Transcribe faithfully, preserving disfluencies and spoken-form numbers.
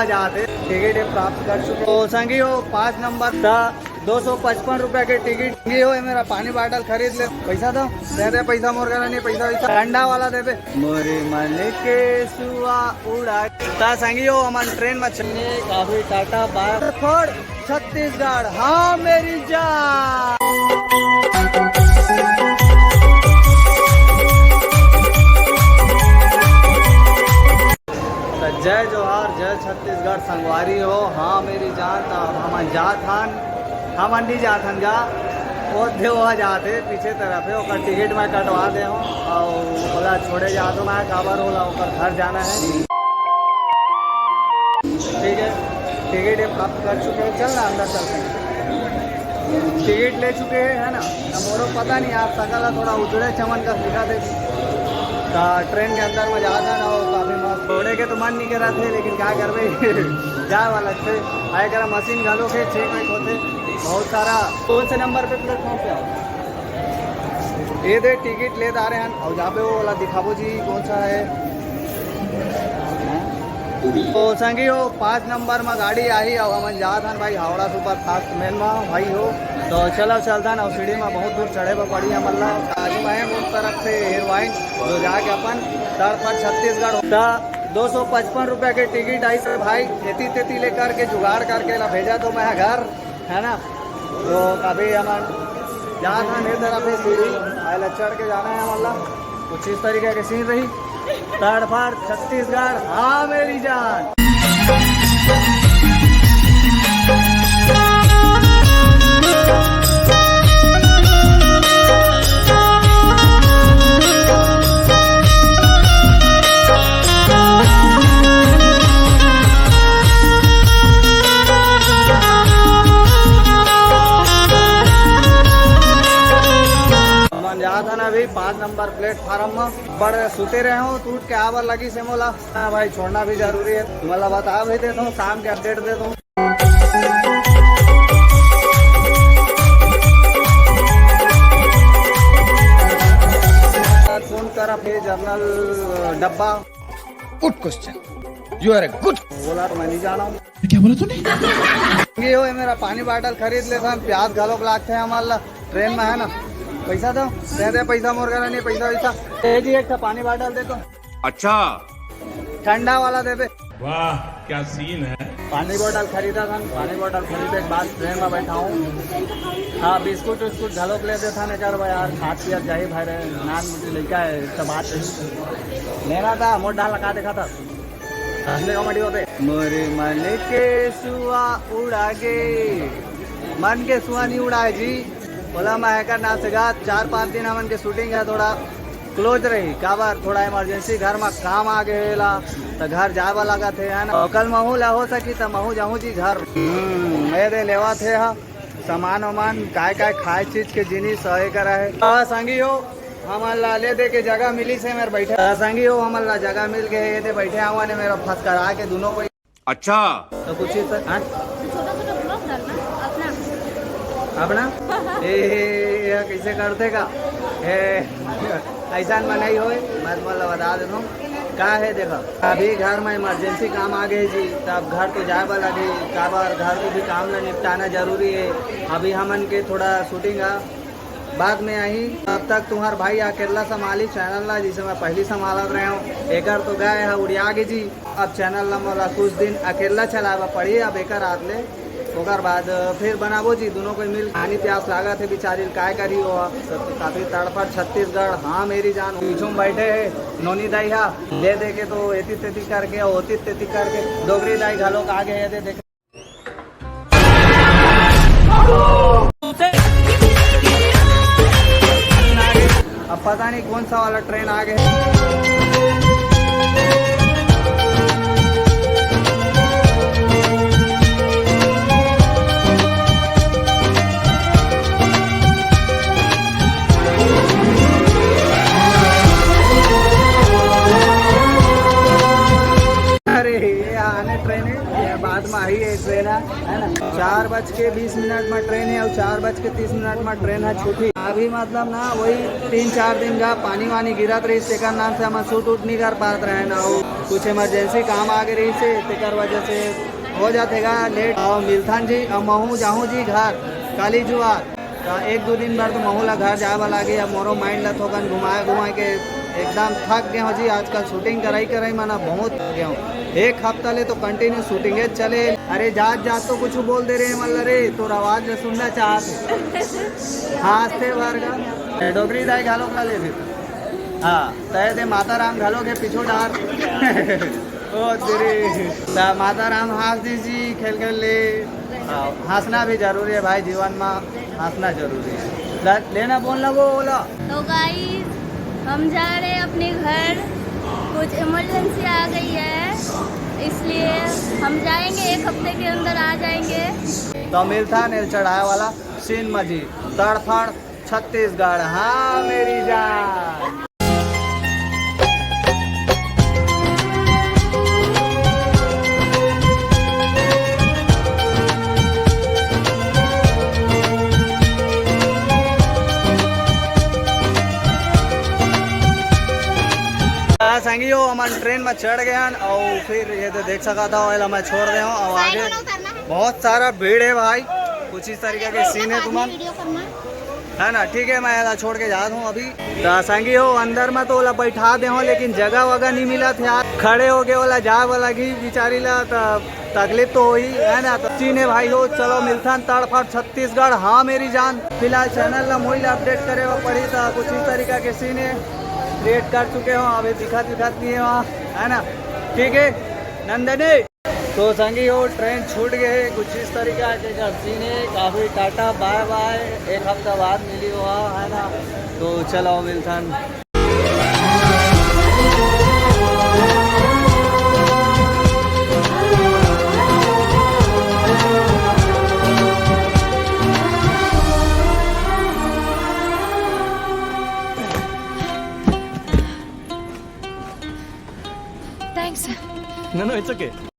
जाते टिकट ये प्राप्त कर चुके। तो संगी हो, पाँच नंबर था, दो सौ पचपन रुपया के टिकट। संगी हो, ये मेरा पानी बाटल खरीद ले। पैसा दो। दे दे पैसा, मोर करा नहीं पैसा वैसा। ठंडा वाला दे दे। मोरे मन के सुआ उड़ा। ता संगी हो, हमन ट्रेन में चलने काफी टाटा बाय। छोड़ छत्तीसगढ़, हाँ मेरी जान। तो जय जोहार, जय छत्तीसगढ़ संगवारी हो। हाँ मेरी जान, तो अब हमन जात हन, हमन नहीं जात हन गा, वो दे वहाँ जात हे, पीछे तरफ हे, ओकर टिकट मैं कटवा दे हूँ और ओला छोड़े जात हूँ मैं, काबर ओला ओकर घर जाना है। ठीक है, टिकट ये प्राप्त कर चुके हैं, चल ना अंदर चलते हैं। टिकट ले चुके हैं, है ना? अब मोरो पता नहीं, आप सकल ह थोड़ा उजड़े चमन का दिखा दे। का ट्रेन के अंदर में जाता ना हो, काफी मस्त। छोड़े के तो मन नहीं करा थे, लेकिन क्या करबे? जाए वाला थे। आए करा मशीन घलो के चेक वेक होते। बहुत सारा। कौन से नंबर पे प्लेटफॉर्म पे आओ? ये दे टिकट ले आ रहे हैं और यहाँ पे वो वाला दिखाबो जी, कौन सा है? तो संगी हो, पाँच नंबर में गाड़ी आही, अब हमन जात हन भाई हावड़ा सुपर फास्ट मेल में भाई हो। तो चलो चलता ना, सीढ़ी में बहुत दूर चढ़े पर पड़ी हमन ला। आजू आए बहुत तरफ से एयरवाइन, जो जाके अपन तड़फड़ छत्तीसगढ़ होता। दो सौ पचपन रुपया के टिकट आई से भाई, खेती तेती लेकर के जुगाड़ करके ला भेजा तो मैं घर, है ना? तो अभी हमन जात हन ए तरफ से सीढ़ी, आए ला चढ़ के जाना है हमन ला। कुछ इस तरीके के सीन रही। तड़फड़ छत्तीसगढ़, हाँ मेरी जान। हमन जात हन अभी पाँच नंबर प्लेटफार्म में। बड़ सुते रहे हो, टूट के आबर लगी से मोला। हाँ भाई, छोड़ना भी जरूरी है। मोला बता भी देता हूँ, शाम के अपडेट देता हूँ। फोन कर अपने जनरल डब्बा। Good question, you are a good. बोला तो मैं नहीं जाना हूँ। क्या बोला तूने? ये हो, ये मेरा पानी बाटल खरीद लेथन, प्यास घलोक लागथे हमन ला, ट्रेन में है ना। पैसा दो, दे दे पैसा, मोर करा नहीं पैसा वैसा। ए जी, एक ठा पानी बाटल दे तो। अच्छा। ठंडा वाला दे दे। वाह, क्या सीन है। पानी बोतल खरीदा था, पानी बोतल खरीदे के बाद ट्रेन में बैठा हूँ। हाँ, बिस्कुट उस्कुट घलोक ले देथन, एकर बर यार, खात पियत जाही भाई रे, नान मुटी लइका है, सब बात है। लेना था, मोर डाल लगा देखा था। हंसने का मड़ी होते। मोरे मन के सुआ उड़ा गे, मन के सुआ नहीं उड़ाए जी। बोला मैं एकर नाम से गा, चार पाँच दिन हमन के शूटिंग है, थोड़ा क्लोज रही, काबर थोड़ा इमरजेंसी घर में काम आ गए ला, तो घर जाए वाला लगत है, है ना? कल महू ला हो सकी तो महू जाहूँ जी घर। हम्म, ए दे लेवा थे हा, सामान वामान, काय काय खाए चीज के जिनिस है करा है। आ, संगी हो, हमन ला ले दे के जगह मिली से मेरे बैठे। आ, संगी हो, हमन ला जगह मिल गए, ये दे बैठे आवा ने मेरा फसकरा के दोनों को। अच्छा। तो कुछ इस तरह, हाँ? छोटा छोटा ब्लॉग डालना अपना। अपना? ए, ए, ए, ये कैसे करते का? ए, ऐसा में नहीं होए, मैं तुम्हारा बता देता हूँ। का है देखो, अभी घर में इमरजेंसी काम आ गए जी, तब घर तो जाए वाला भी, काबर घर को भी काम ला निपटाना जरूरी है। अभी हमन के थोड़ा शूटिंग है, बाद में आही। तब तक तुम्हार भाई अकेला संभाली चैनल ला, जिसे मैं पहली संभालत रहे हूँ। एकर तो गए है उड़िया गे जी, अब चैनल ला मोला कुछ दिन अकेला चलावा पड़ी। अब एकर आत ले ओकर बाद फिर बनाबो जी, दोनों कोई मिल। पानी प्यास लागत है बेचारी ल, काय करी हो। सब तो काफी तड़फड़ छत्तीसगढ़, हाँ मेरी जान। पीछू में बैठे है नोनी दाई हा, दे दे के तो एती तेती करके, ओती तेती करके, डोगरी दाई घलोक आगे है, दे देख। अब पता नहीं कौन सा वाला ट्रेन आ गया। अरे, ये आने ट्रेन है, ये बाद में आई है ट्रेन। है ना? चार बज के बीस मिनट में ट्रेन है और चार बज के तीस मिनट में ट्रेन है छुट्टी। अभी मतलब ना वही तीन चार दिन का पानी वानी गिरत रही, तेकर नाम से हम शूट उट नहीं कर पात रहे ना, वो कुछ इमरजेंसी काम आ गई रही से, तेकर वजह से हो जातेगा लेट। और मिलथन जी, अब महू जाहूँ जी घर काली जुआर। त एक दो दिन बर तो महू ला घर जाए वाला लागे। अब मोरो माइंड ला थोकन घुमाए घुमाए के एकदम थक गए हो जी। आजकल शूटिंग कराई कराई माना बहुत थक गए हो। एक हफ्ता ले तो कंटिन्यू शूटिंग है चले। अरे जात जात तो कुछ बोल दे रहे हैं मल्ला रे, तोर आवाज ला सुनना चाहते। हाँ, हंसते भर का डोगरी दाई घालो खा ले फिर। हाँ, तय दे माता राम घलो के पीछू डार। ओ तेरी। त माता राम हंस दी जी, खेल खेल ले। हाँ, हंसना भी जरूरी है भाई, जीवन में हंसना जरूरी है। ल-, लेना बोलना वो बोला। तो गाइस, हम जा रहे हैं अपने घर, कुछ इमरजेंसी आ गई है, इसलिए हम जाएंगे, एक हफ्ते के अंदर आ जाएंगे। तो मिलता नेल चढ़ाए वाला सीन मजी तड़फड़ छत्तीसगढ़, हाँ मेरी जान। हाँ, संगी हो, हमन ट्रेन में चढ़ गए हन और फिर ये तो देख सका था, ओला मैं छोड़ दे हूँ और आगे बहुत सारा भीड़ है भाई। कुछ इस तरीके के सीन है तुमन। है ना, ठीक है, मैं एला छोड़ के जात हूँ अभी। त संगी हो, अंदर में तो ओला बैठा दे हो, लेकिन जगह वगह नहीं मिलत यार। खड़े हो गए ओला जाए वाला घी बिचारी ला, त तकलीफ तो होही, है ना। त सीन है भाई हो, चलो मिलथन तड़फड़ छत्तीसगढ़, हाँ मेरी जान। फिलहाल चैनल ला मोही ला अपडेट करे बर पड़ी, त कुछ इस तरीका के सीन है क्रिएट कर चुके हो, अभी दिखत दिखत नहीं है वहाँ, है ना। ठीक है नंदनी। तो संगी हो, ट्रेन छूट गए, कुछ इस तरीका के कर सीन है। काफी टाटा बाय बाय, एक हफ्ता बाद मिली हुआ है ना। तो चलो मिलथन। Thanks. No, no, it's okay.